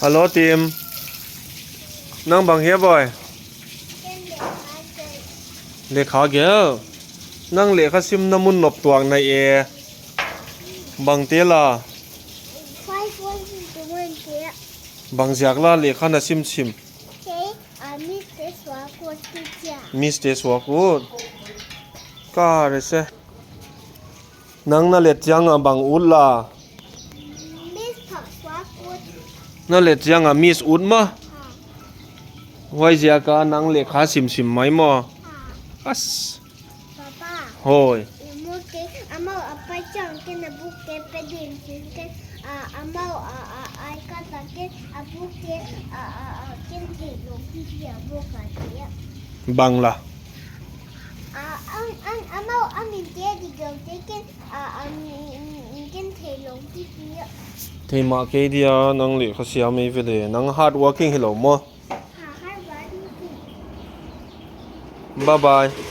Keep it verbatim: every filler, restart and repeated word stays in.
Hello, Tim. Nang bang hia, boy? Lekha gel. Nang lekha simna mun nop tuak nai e. Bang te la? Five one two one te. Bang ziak la lekha na simsim? Kei, a, Miss te suak ut kici a. Miss te suak ut. Ka re se. Nang na let ciang a bang ut la? Miss phak suak ut. Na let ciang a Miss ut maw? Ha. Huai ziak a nang lekha simsim mai maw? Ha. As. Papa. Hoi. I mu ke, amau a pai ciang ken a buk te pe din cin ken, a, amau a, a, ai ka ta ken a buk te, a, a, a, ken thei lo ki ki a buk a ti a. Bang la? A, an, an, amau a min te di gau te ken, a, a, mi, mi, mi ken thei lo ki ki a. Thei mah kei dia, nang lekha siam ei ve le, nang hard working hi lo maw? Bye bye.